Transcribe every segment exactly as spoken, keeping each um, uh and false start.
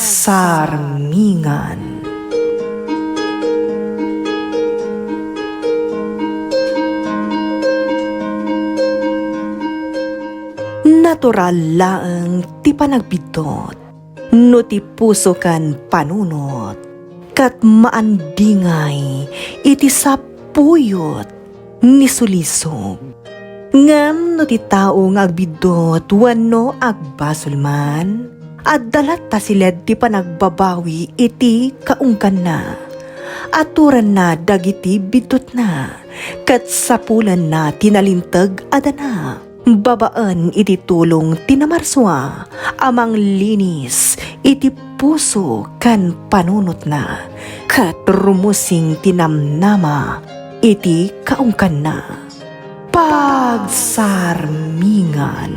Pagsarmingan. Natural laeng ti panagbiddut no ti puso ken panunot ket maandingay iti sapuyot ni sulisog. Ngem no ti tao nga agbiddut wenno agbasol man, adda latta siled ti panagbabawi iti kaungganna. Aturanna dagiti biddutna, ket sapulanna ti nalinteg a dana. Babaen iti tulong ti namarsua a manglinis iti puso ken panunotna, ket rumusing ti namnama iti kaungganna. Pagsarmingan.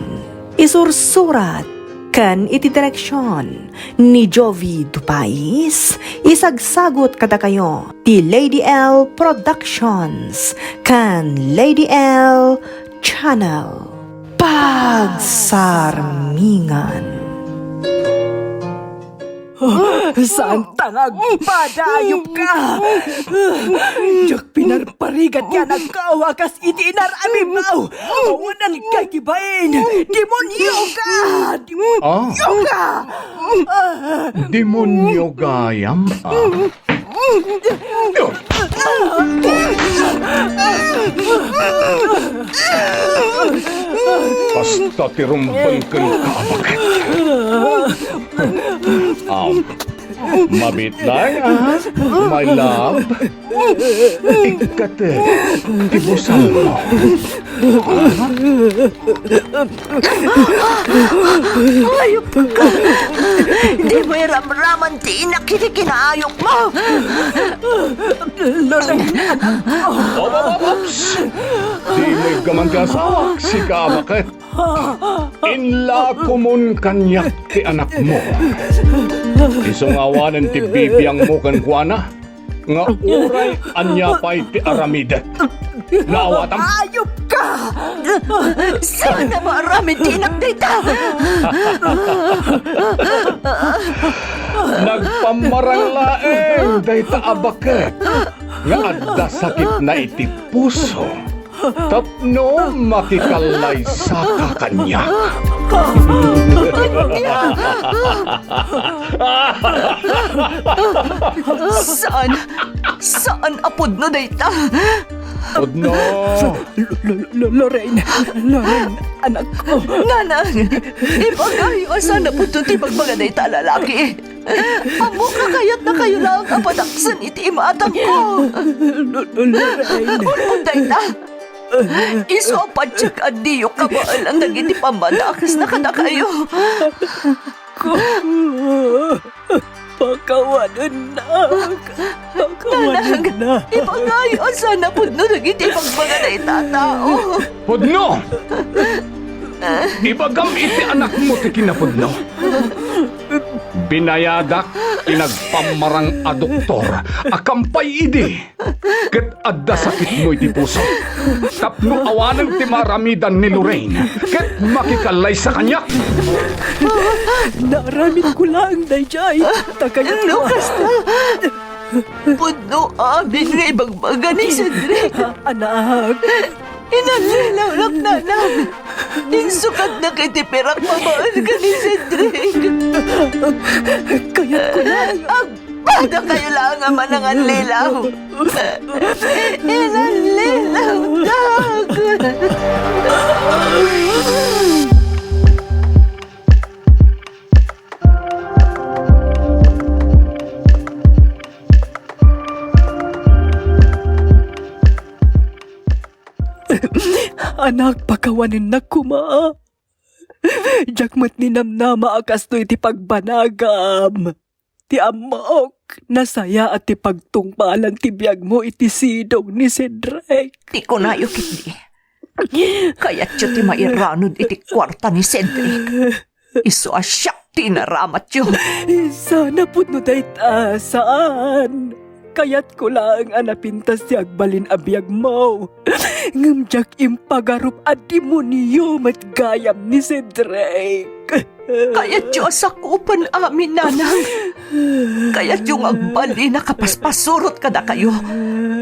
Isursurat ken iti direksion ni Jovi Dupais, isagsagut kadakayo ti Lady L Productions ken Lady L Channel. Pagsarmingan. Saan ta nga agpada, ayup ka! Diak pinarparigat ti anakko a kas iti inaramidmo! Awan alkay ti bain! Demonio ka! Demonio ka! Demonio gayam, a. Kasta ti rumbeng kenka a baket. Am, mabitdang, a, my love. Ikkatek ti busalmo. Ayup ka! Dimo iramraman ti inak iti kinaayupmo! Lorraine, anakko! Ops, ops, ops! Dimo iggaman ti asawak, sika a baket. Inlakomon kaniak ti anakmo. Isu nga awanen ti bibiangmo kenkuana. Nga uray ania pay ti aramidek. Naawatam? Ayup ka! Saan a maaramid ti inak dayta? Nagpammarang laeng dayta a baket nga adda sakitna iti puso. Tapno makikallaysa ka kaniak. Saan, saan a pudno dayta? Pudno. Lo-, lo-, lo-, Lorraine, Lorraine, anakko. Nanang, ibagayo a saan a pudno ti ibagbaga dayta a lalaki. Ammok a kayatnakayo laeng a padaksen iti imatangko. Lo-, lo-, Lorraine. Urpod dayta. Isu a patiek a diyo kabaelan dagiti pammadakesna kadakayo. Ko, pakawanennak. Pakawanennak. Nanang, ibagayo a saan a pudno dagiti ibagbaga dayta a tao. Pudno! Ibagam iti anakmo ti kinapudno. Binayadak ti nagpammarang a doktor a kampay idi ket adda sakitmo iti puso. Tapno awanen ti maaramidan ni Lorraine ket makikallaysa kaniak. Naaramidko laeng daydiay. Ta kayatko. No kasta, pudno amin nga ibagbaga ni Cedric. Anak. Inallilawnak, nanang. Insukatnak iti pirak babaen ken ni Cedric. Kayatko laeng. Agpadakayo laeng a manangallilaw. Inallilawnak. Anak, pakawanennak koma. Diak met ninamnama a kastoy ti pagbanagam. Ti ammok, nasayaat ti pagtungpalan ti biagmo iti sidong ni Cedric. Ti kunayo ketdi, kayatyo ti mairanod iti kuarta ni Cedric. Isu a siak ti inaramatyo. Saan a pudno dayta, saan. Kayatko laeng a napintas ti agbalin a biagmo. Ngem diak impagarup a demonio met gayam ni Cedric. Kayatyo a sakupan amin, nanang. Kayatyo nga agbalin a kapaspasurot kadakayo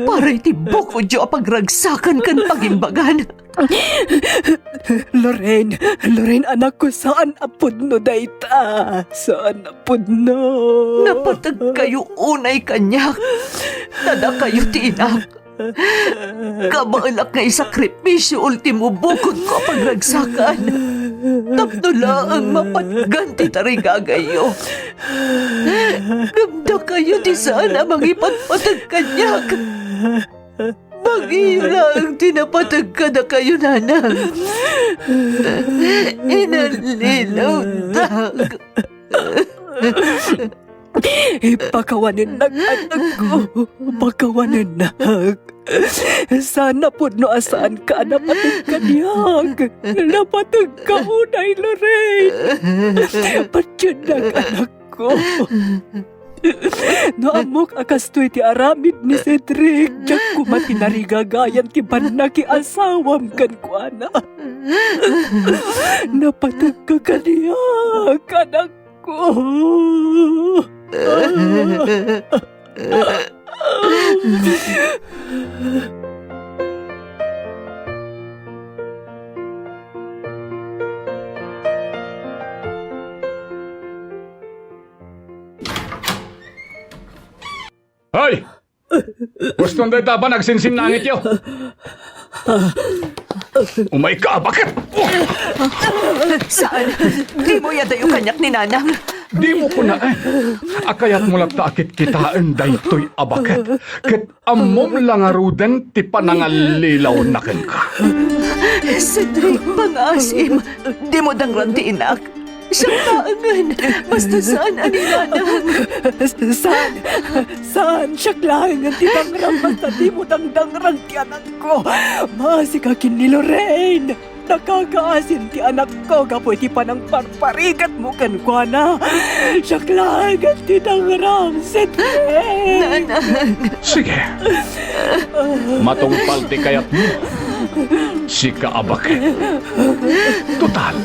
para iti bukodyo a pagragsakan ken pagimbagan. Lorraine, Lorraine, anakko, saan a pudno dayta. Saan a pudno. Napatagkayo unay kaniak. Ta dakayo ti inak. Kabaelak nga isakripisyo ultimo bukodko a pagragsakan. Tapno laeng mapatgan ti tarigagayyo. Ngem dakayo ti saan a mangipatpateg kaniak. Bagiyo laeng ti napateg kadakayo, nanang. Inallilaw tak. Ipakawanennak, anakko. Pakawanennak. Saan a pudno a saanka a napateg kaniak. Napateg ka unay, Lorraine. Patiennak, anakko. No ammok a kastoy ti aramid ni Cedric, diak koma tinarigagayan ti pannakiasawam kenkuana. Napateg ka kaniak, anak ko. Hoy! Gusto dayta a panagsinsinnangityo? Umayka, a baket! Saan? Dimo iyadayo kaniak ni nanang. Dimo kunaen a kayatmo latta a kitkitaen daytoy a baket, ket ammom la ngaruden ti panangallilaw na kenka. Cedric, pangaasim, dimo dangran ti inak. Siak laengen, basta saan a ni nanang. Saan? Saan? Siak laengen ti dangram, basta dimo dangdangran ti anakko. Maasika ken ni Lorraine. Nakakaasim ti anakko gapu iti panangparparigatmo kenkuana. Siak laengen ti dangram, Cedric. Nanang. Sige. Matungpal ti kayatmo. Sika a baket. Total,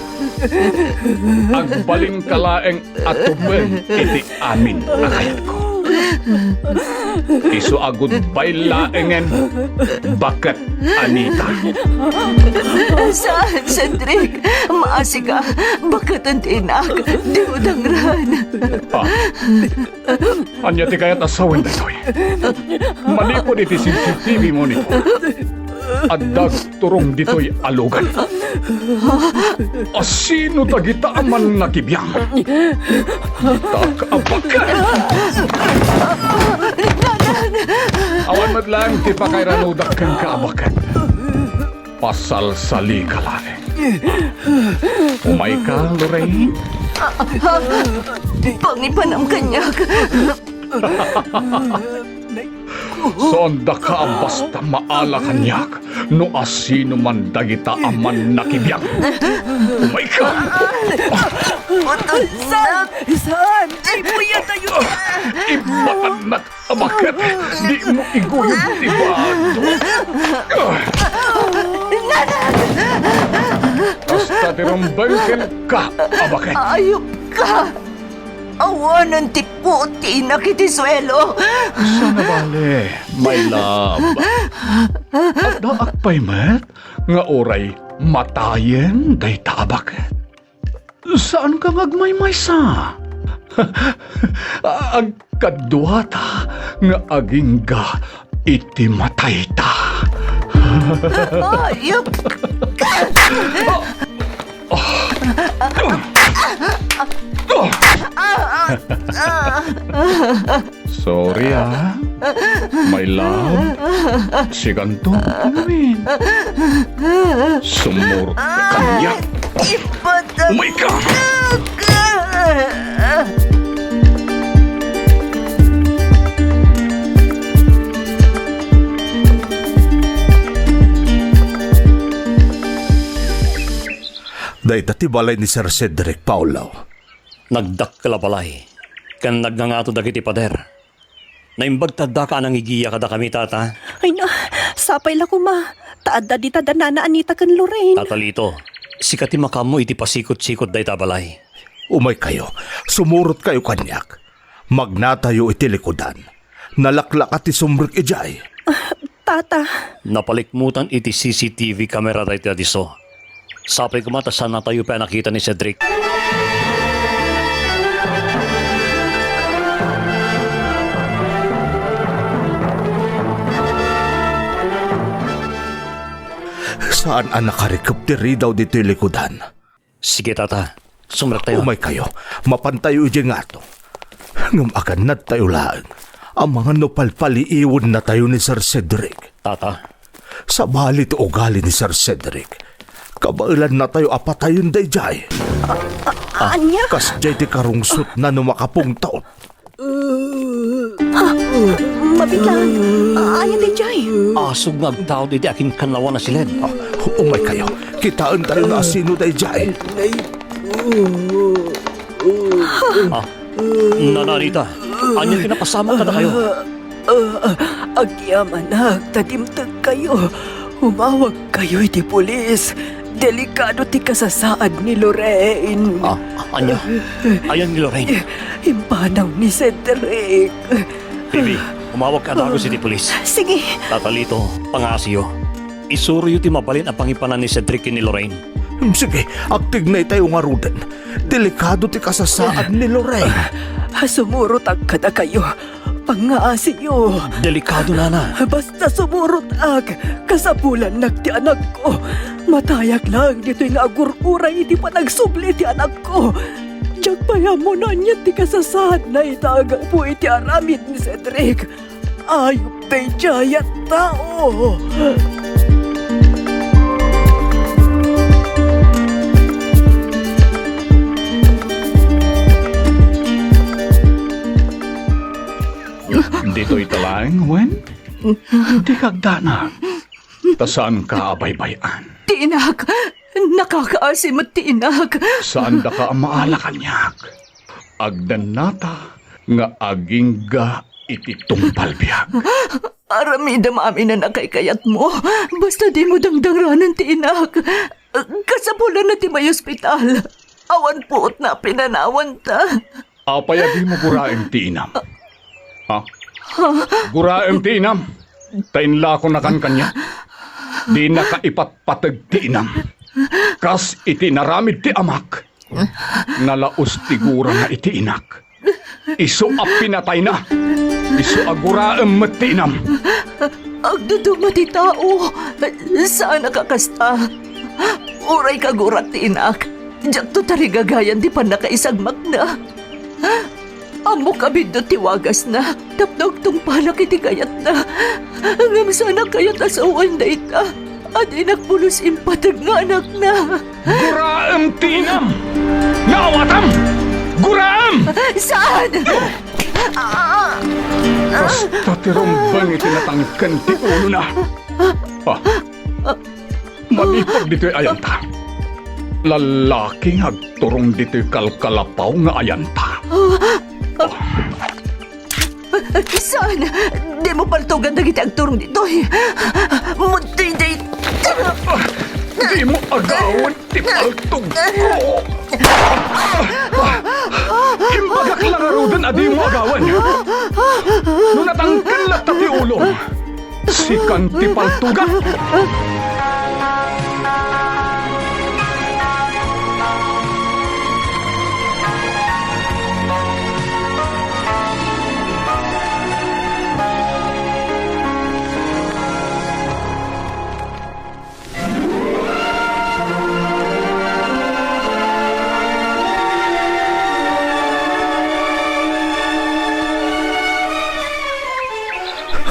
agbalinka laeng a tuben iti amin a kayatko. Isu a goodbye laengen, baket Anita. Saan, Cedric? Maasika, baketen ti inak. Dimo dangran. Ah. Ania ti kayat a sawen daytoy? Manipud iti C C T V monitor, adda agturong ditoy a lugan. Asino dagita a mannakibiang? Ditak a baket! Awan met laeng ti pakairanudak kenka a baket. Pasalsalika laeng. Umayka, Lorraine. Pangipanam kaniak. Saandaka a basta maala kaniak no asinoman dagita a mannakibiang. Umayka! Saan? Saan? Ibuya tayo! Ibatannak a baket, dimo iguyod ti bado. Hasta ti rumbeng kenka a baket. Ayupka! Awanen ti puot ti inak iti suelo. Saan a bale, my love. Addaak pay met nga uray matayen dayta a baket. Saanka nga agmaymaysa. Agkaduata nga agingga iti matayta. Ayupka! Sorry, ah. My love, sikanto, amin. Sumurot ka kaniak. Umayka! Dayta ti balay ni Sir Cedric, Paolo. Nagdakkel a balay, ken nagngangato dagiti pader. Naimbag ta addaka a nangigiya kadakami, Tata. Ay na, sapay la koma. Ta adda dita da Nana Anita ken Lorraine. Tata Lito, sika ti makaammo iti pasikot-sikot dayta a balay. Umaykayo, sumurotkayo kaniak. Magnatayo iti likudan. Nalaklaka ti sumrek idiay. Tata. Napalikmutan iti C C T V camera daytoy a disso. Sapay koma ta saannatayo pay a nakita ni Cedric. Saan a nakarikep ti ridaw ditoy likudan. Sige, Tata. Sumrektayo. Umaykayo. Mapantayo idiay ngato. Ngem agannadtayo laeng. Amangan no palpaliiwennatayo ni Sir Cedric. Tata. Sabali ti ugali ni Sir Cedric, kabaelannatayo a patayen daydiay. A-, a-, ania? Kasdiay ti karungsotna no makapungtot. Ha? Mabitlaan. Ania daydiay? Asug nga agtaud iti akinkannawan a siled. Ah, umaykayo. Kitaentayo no asino daydiay. Ah, Nana Anita, ania ti napasamak kadakayo? Ah, agyamanak ta dimtengkayo. Umawagkayo iti pulis. Delikado ti kasasaad ni Lorraine. Ah, ania? Ayan ni Lorraine? Impanaw ni Cedric. Phoebe, umawag ka dagus iti pulis. Sige. Tata Lito, pangaasiyo. Isuroyo ti mabalin a pangipanan ni Cedric ken ni Lorraine. Hmm, sige, agtignaytayo ngaruden. Delikado ti kasasaad ni Lorraine. Sumurotak kadakayo. Pangaasiyo. Delikado, Nana. Basta sumurotak, kasapulannak ti anakko. Matayak laeng ditoy nga agur-uray iti panagsubli ti anakko. Diak pay ammo no ania ti kasasaadna ita a gapu iti aramid ni Cedric. Ayup daydiay a tao. Ditoy ta laeng, wen? Dika agdanag. Ta saanka a baybay-an. Ti inak! Nakakaasi met ti inak! Saandaka a maala kaniak. Agdannata nga agingga iti tungpal biag. Aramidem amin a nakaykayatmo. Basta dimo dangdangranen ti inak. Kasapulanna ti maiospital. Awan puotna a pinanawanta. Apay a dimo guraem ti inam? Ha? Guraem ti inam? Ta inlakonakan kaniak. Dinaka ipatpateg ti inam. Kas iti inaramid ti amak, nalaus ti gurana iti inak. Isu a pinatayna. Isu a guraem met ti inam. Agduduma ti tao. Saan a kakasta. Uray kagurat ti inak, diakto tarigagayan ti pannakaisagmakna. Ammok a biddut ti wagasna tapno agtungpalak iti kayatna. Ngem saanak kayat a sawen dayta a dinak pulos impateg nga anakna. Guraem ti inam! Naawatam! Guraem! Saan? Kasta ti rumbeng iti natangken ti ulona. Ah. Manipud ditoy ayanta, lallaki nga agturong ditoy kalkalapaw nga ayanta. Saan? Dimo paltugan dagiti agturong ditoy. Muti day. Dimo agawen ti paltugko. Imbagak la ngaruden a dimo agawen. No natangken latta ti ulom, sikan ti paltugak.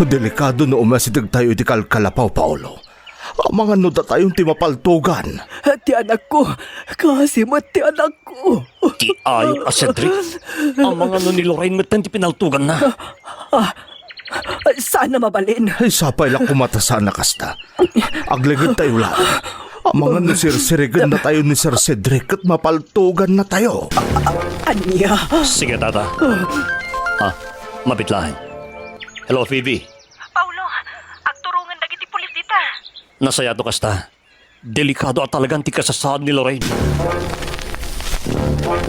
Delikado no umasidegtayo iti kalkalapaw, Paolo. Amangan no datayon ti mapaltugan. Ti anakko, kaasi met ti anakko. Ti ayup a Cedric. Amangan no ni Lorraine metten ti pinaltuganna. Ah, ah, saan a mabalin. Ay, sapay la koma ta saan a kasta. Aglegedtayo la. Amangan no sirsirigennatayo ni Sir Cedric ket mapaltugannatayo. Ania? Sige, tata. Ah, mabitlaan. Hello, Phoebe. Paolo, agturongen dagiti pulis dita. Nasayaat no kasta. Delikado a talagan ti kasasaad ni Lorraine. Cedric!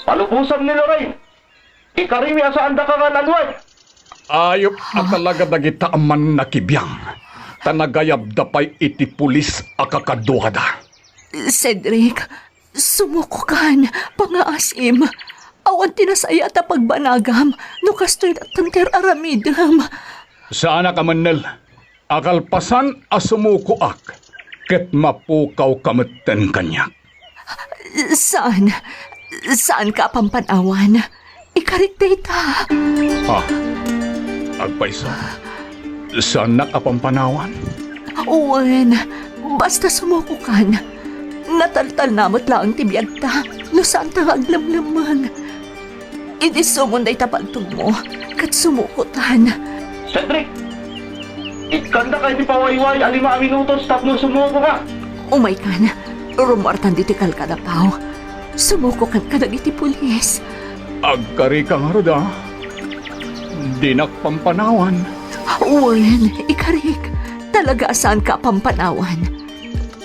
Palubosan ni Lorraine! Ikarimi a saandaka nga nalway! Ayup a talaga dagita a mannakibiang, ta nagayabda pay iti pulis a kakaduada. Cedric, sumukokan, pangaasim. Awan ti nasayaat a pagbanagam no kastoy latta ti ar-aramidem. Saanak a mennel. A kalpasan a sumukoak, ket mapukawka metten kaniak. Saan, saanka a pampanawan. Ikarik dayta. Ah, agpayso. Saannak a pampanawan? Wen, basta sumukokan. Nataltalna met laeng ti biagta no saanta nga aglemlemmeng. Idi sumon dayta pagtugmo, ket sumukotan. Cedric! Ikkandaka iti pawayway a lima a minutos tapno sumukoka. Umaykan, rumuarkan ditoy kalkada, Pau. Sumukokan kadagiti pulis. Agkarika ngarud, a? Dinak pampanawan. Wen, ikarik. Talaga a saanka a pampanawan.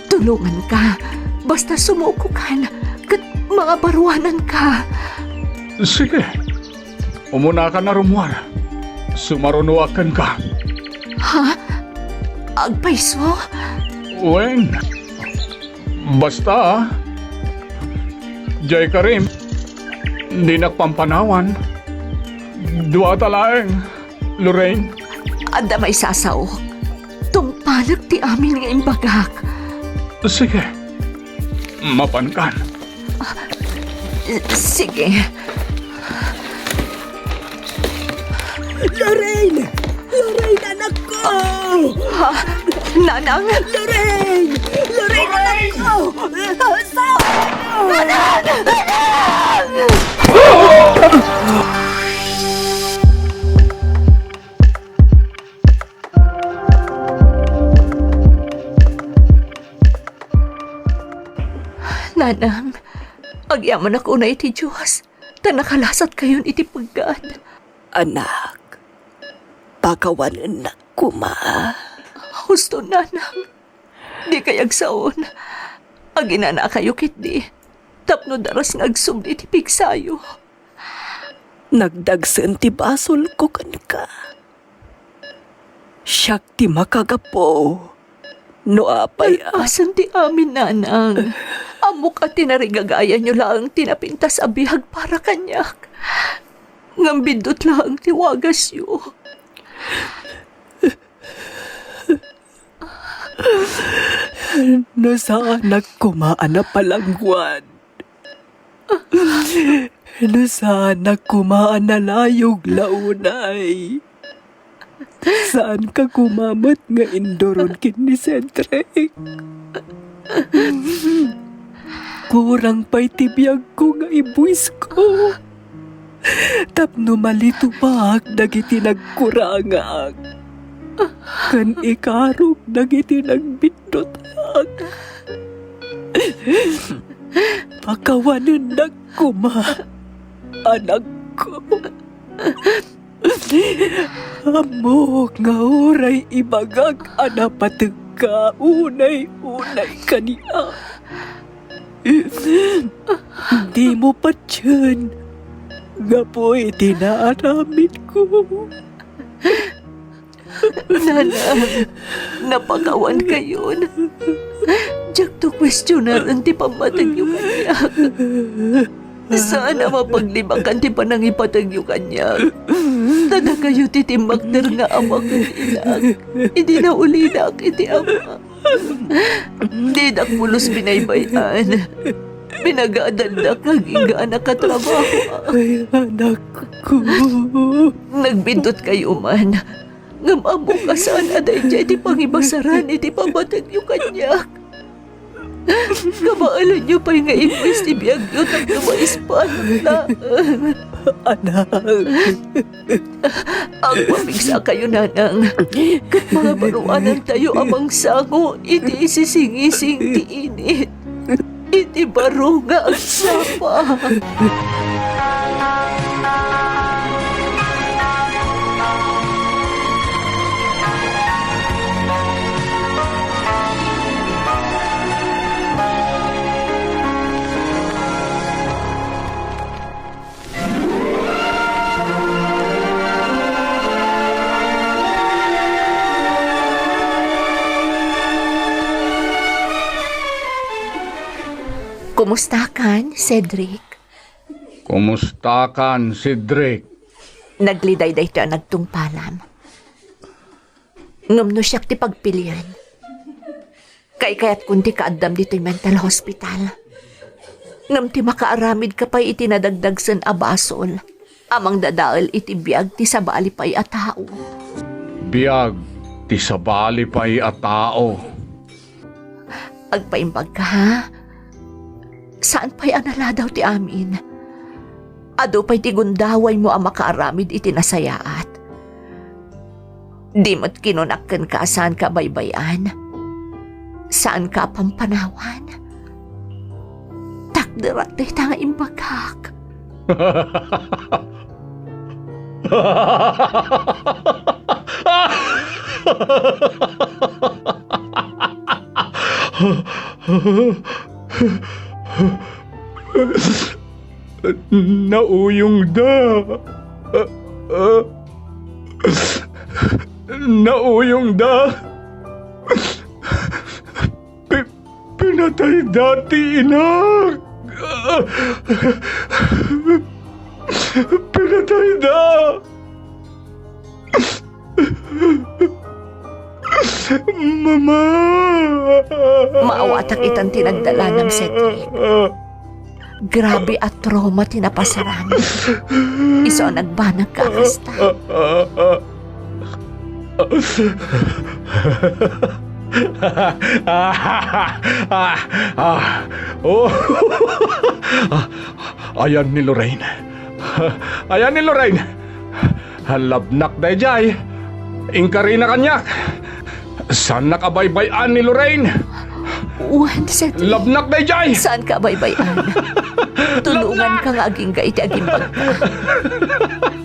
Tulonganka. Basta sumukokan ket mangabaruananka. Sige. Umunakan a rumuar. Sumarunoak kenka. Ha? Agpayso? Wen. Basta, a? Jay Karim, dinak pampanawan. Duata laeng. Lorraine? Adda maysa a saok. Tungpalek ti amin nga imbagak. Sige. Mapankan. Sige. Lorraine! Lorraine, anakko! Ha? Nanang? Lorraine! Lorraine, anakko! Saan? Nanang! Nanang! Nanang, agyamanak unay iti Dios, ta nakalasatkayon iti peggad. Anak, pakawanennak koma. Husto, Nanang. Dikay agsaon. Aginanakayo ketdi tapno daras nga agsubli ti pigsayo. Nagdagsen ti basolko kenka. Siak ti makagapu no apay a... Nagpasen ti amin, Nanang. Ammok a tinarigagayanyo laeng ti napintas a biag para kaniak. Ngem biddut laeng ti wagasyo. No saanak koma a napalangwan, no saanak koma a nalayog la unay, saanka koma met nga induron ken ni Cedric. Kurang pay ti biagko nga ibuisko tapno malitubak dagiti nagkurangak ken ikarok dagiti nagbiddutak. Pakawanennak koma, anakko. Ammok nga uray ibagak a napategka unay-unay kaniak. Dimo patien gapu iti naaramidko. Nanang, napakawankayon. Diakto kuestionaren ti pammategyo kaniak. Saan a mapaglibakan ti panangipategyo kaniak. Ta dakayo ti timmakder nga ama ken inak idi naulinak iti ama. Didak pulos binaybay-an. Pinagadadak nga agingga a nakatrabaho. Ay, anakko. Nagbiddutkayo man. Ngem ammok a saan a daydiay ti pangibasaran iti pammategyo kaniak. Kabaelanyo pay nga ibuis ti biagyo tapno maispan laeng. Anak. Agpapigsakayo, Nanang, ket mangabaruanantayo a mangsango iti isisingising ti init iti baro nga agsapa. Kumustakan, Cedric? Kumustakan, Cedric? Nagliday daytoy a nagtungpalam. Ngem no siak ti pagpilian, kaykayatkon ti kaaddam ditoy mental hospital. Ngem ti makaaramidka pay iti nadagdagsen a basol a mangdadael iti biag ti sabali pay a tao. Biag ti sabali pay a tao. Agpaimbagka, ha? Saan pay a naladaw ti amin. Adu pay ti gundawaymo a makaaramid iti nasayaat. Di met kinunak kenka a saanka a baybay-an. Saanka a pampanawan. Takderak dayta nga imbagak. Nauyongda. Nauyongda. Pi-, pinatayda ti inak. Pinatayda. Mama! Maawatak itan ti nagdalanam, Cedric. Grabe a trauma ti napasaram. Isu a nagbanagka a kasta. Ah, ah, oh. Ayan ni Lorraine. Ayan ni Lorraine. Labnak daydiay. Inkarina kaniak. Saannak a baybay-an ni Lorraine. Wen, Cedric. Labnak daydiay. Saanka a baybay-an. Tulonganka nga agingga iti agimbagka.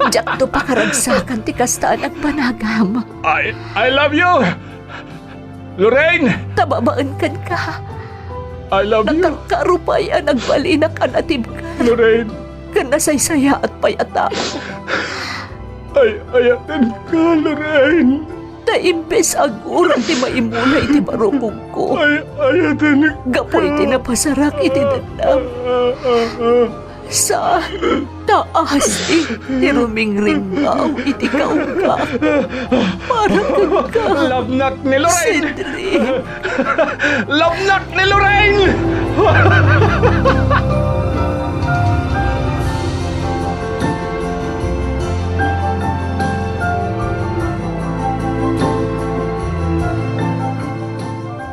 Diakto pakaragsakan ti kasta a nagbanagam. I, I love you, Lorraine! Ta babaen kenka. I love you. Nakarkaro pay a nagbalinak a natibker. Lorraine! Ken nasaysayaat pay a tao. Ay, ayatenka, Lorraine. Ta imbes a gura ti maimula iti barukongko. Ay, ayatenka. Gapu iti napasarak iti dayta. Saan, taas ti rumingringaw iti kaugak. Para kenka. Labnak ni Lorraine! Cedric! Labnak ni Lorraine!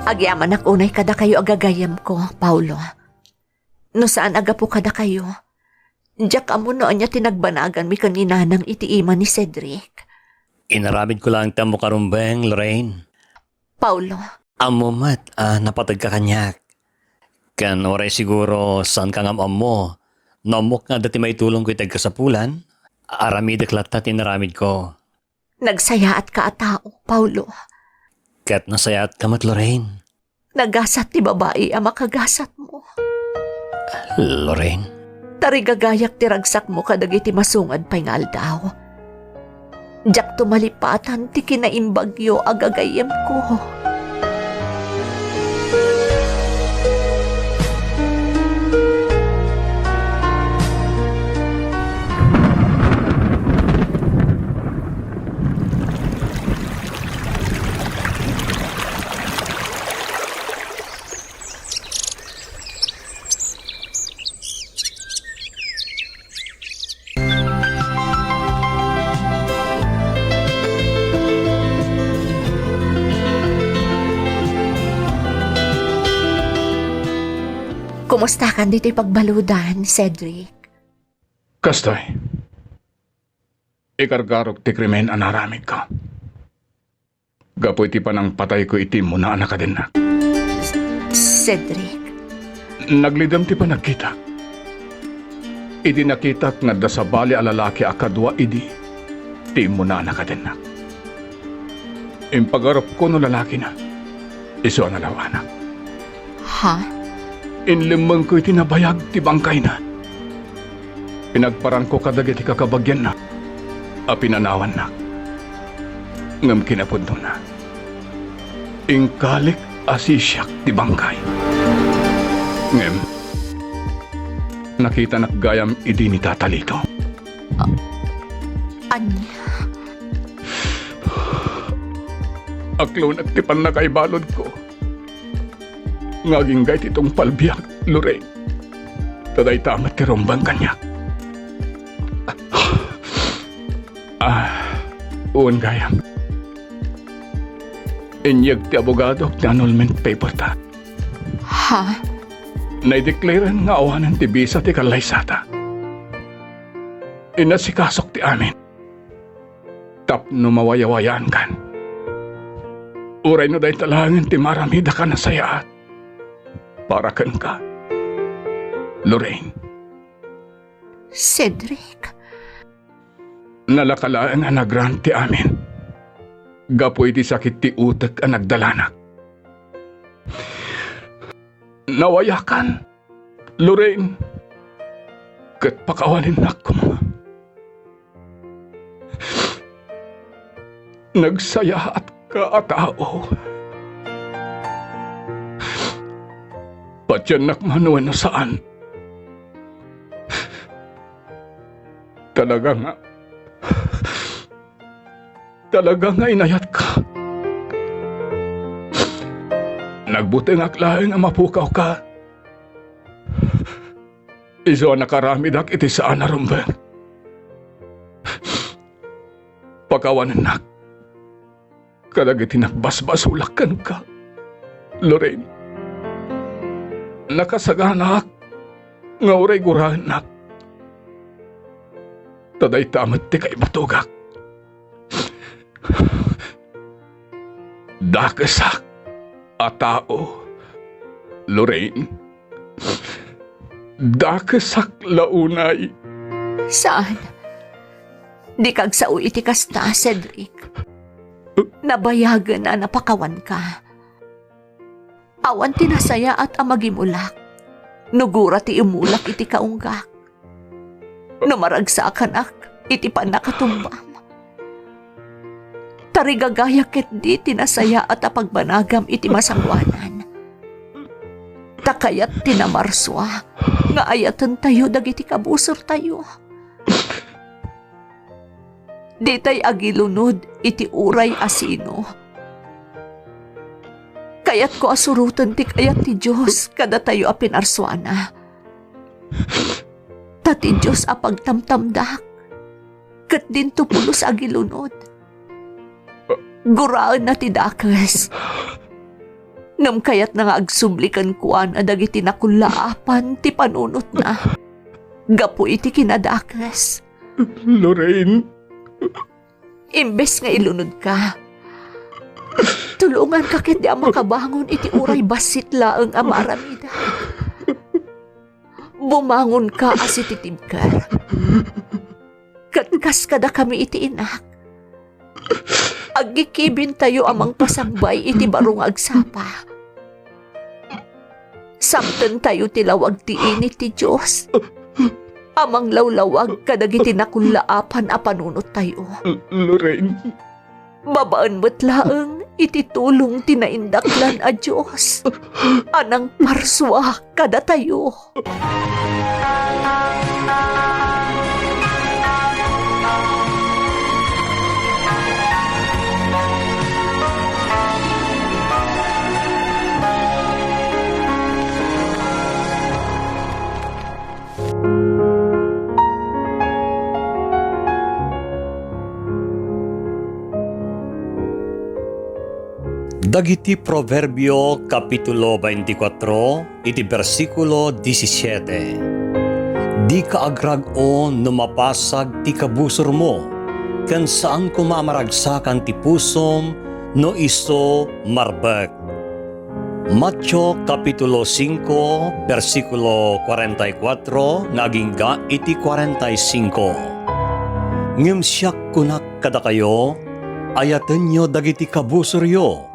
Agyamanak unay kadakayo a gagayyemko, Paulo. No saan a gapu kadakayo, diak ammo no ania ti nagbanaganmi ken ni Nanang iti ima ni Cedric. Inaramidko laeng ti ammok a rumbeng, Lorraine. Paulo. Ammom met a napateg ka kaniak. Ken uray siguro saanka nga am-ammo no ammok nga adda ti maitulongko iti agkasapulan, aramidek latta ti inaramidko. Nagsayaatka a tao, Paulo. Ket nasayaatka met, Lorraine. Nagasat ti babai a makagasatmo. Lorraine. Tarigagayak ti ragsakmo kadagiti masungad pay nga aldaw. Diakto malipatan ti kinaimbagyo a gagayyemko. Kumustakan ditoy pagbaludan, Cedric? Kastoy. Ikargarok ti krimen a naaramidko. Gapu iti panangpatayko iti immuna a nakadennak. Cedric. Naglidem ti panagkitak. Idi nakitak nga adda sabali a lalaki a kadua idi ti immuna a nakadennak. Impagarupko no lalakina, isu a nalaw-anak. Ha? Inlemmengko iti nabayag ti bangkayna. Pinagparangko kadagiti kakabagianna a pinanawannak. Ngem kinapudnona, inkalik a sisiak ti bangkay. Ngem, Kitanak gayam idi ni Tata Lito. Ania? Aklonek ti pannakaibaludko nga agingga iti tungpal biag, Lorraine. Ta dayta met ti rumbeng kaniak. Ah, wen gayam. Inyeg ti abogadok ti annulment paper ta. Ha? Naideklaren nga awanen ti bisa ti kallaysata. Inasikasok ti amin tapno mawayawayaankan. Uray no dayta laengen ti maramidaka nasayaat para kenka, Lorraine. Cedric. Nalaka laeng a nagraan ti amin gapu iti sakit ti utek a nagdalanak. Nawayakan, Lorraine, ket pakawanennak koma. Nagsayaatka a tao. Patiennak man wenno saan. Talaga nga, talaga nga inayatka. Nagbutengak laeng a mapukawka. Isu a nakaramidak iti saan a rumbeng. Pakawanennak kadagiti nagbasbasolak kenka, Lorraine. Nakasaganaak nga uray guraennak. Ta dayta met ti kaibatogak. Dakesak a tao, Lorraine. Dakesak la unay. Saan? Dika agsao iti kasta, Cedric. Nabayagen a napakawanka. Awan ti nasayaat a magimulak no gura ti imulak iti kaunggak. No maragsakanak iti pannakatumbam. Tarigagaya ketdi ti nasayaat a pagbanagam iti masangoanan. Ta kayat ti namarsua nga ayatentayo dagiti kabusortayo. Ditay agilunod iti uray a sino. Kayatko a suroten ti kayat ti Dios kadatayo a pinarsuana. Ta ti Dios a pagtamtamdak, ket dinto pulos agilunod. Guraenna ti dakes. Ngem kayatna nga agsubli kenkuana dagiti nakullaapan ti panunotna gapu iti kinadakes. Lorraine. Imbes nga ilunodka, tulonganka ketdi a makabangon iti uray bassit laeng a maaramidak. Bumangonka a sititibker. Ket kas kadakami iti inak, aggikibintayo a mangpasangbay iti baro nga agsapa. Samtentayo ti lawag ti init ti Dios a manglawlawag kadagiti nakullaapan a panunottayo. L-, Lorraine. Babaen met laeng iti tulong ti naindaklan a Dios a nangparsua kadatayo. Dagiti Proverbio, kapitulo veinticuatro, iti bersikulo diecisiete. Dika agrag-o no mapasag ti kabusormo, ken saan koma a maragsakan ti pusom no isu marbek. Mateo kapitulo singko, bersikulo kuarenta y kuatro nga agingga iti kuarenta y singko. Ngem siak kunak kadakayo, ayatenyo dagiti kabusoryo,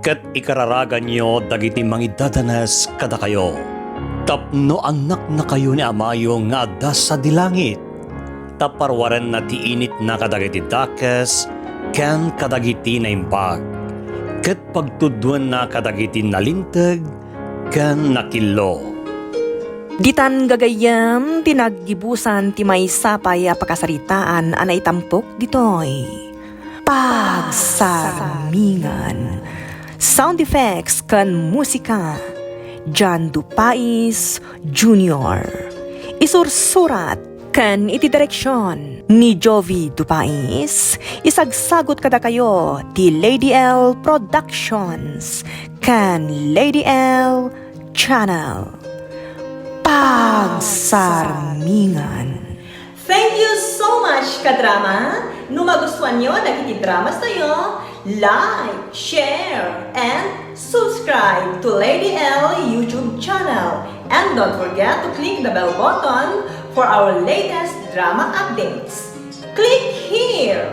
ket ikararaganyo dagiti mangidadanes kadakayo. Tapno annaknakayo ni Amayo nga adda sadi langit, ta parwarenna ti initna kadagiti dakes ken kadagiti naimbag, ket pagtudduenna kadagiti nalinteg ken nakillo. Ditan gagayyem ti naggibusan ti maysa pay a pakasaritaan a naitampok ditoy Pagsarmingan. Sound effects ken musika, John Dupais Junior. Isursurat ken iti direksyon ni Jovi Dupais, isagsagut kadakayo ti Lady L Productions ken Lady L Channel. Pagsarmingan. Thank you so much, kadrama! No magustuanyo dagiti dramas tayo, like, share, and subscribe to Lady L YouTube channel. And don't forget to click the bell button for our latest drama updates. Click here!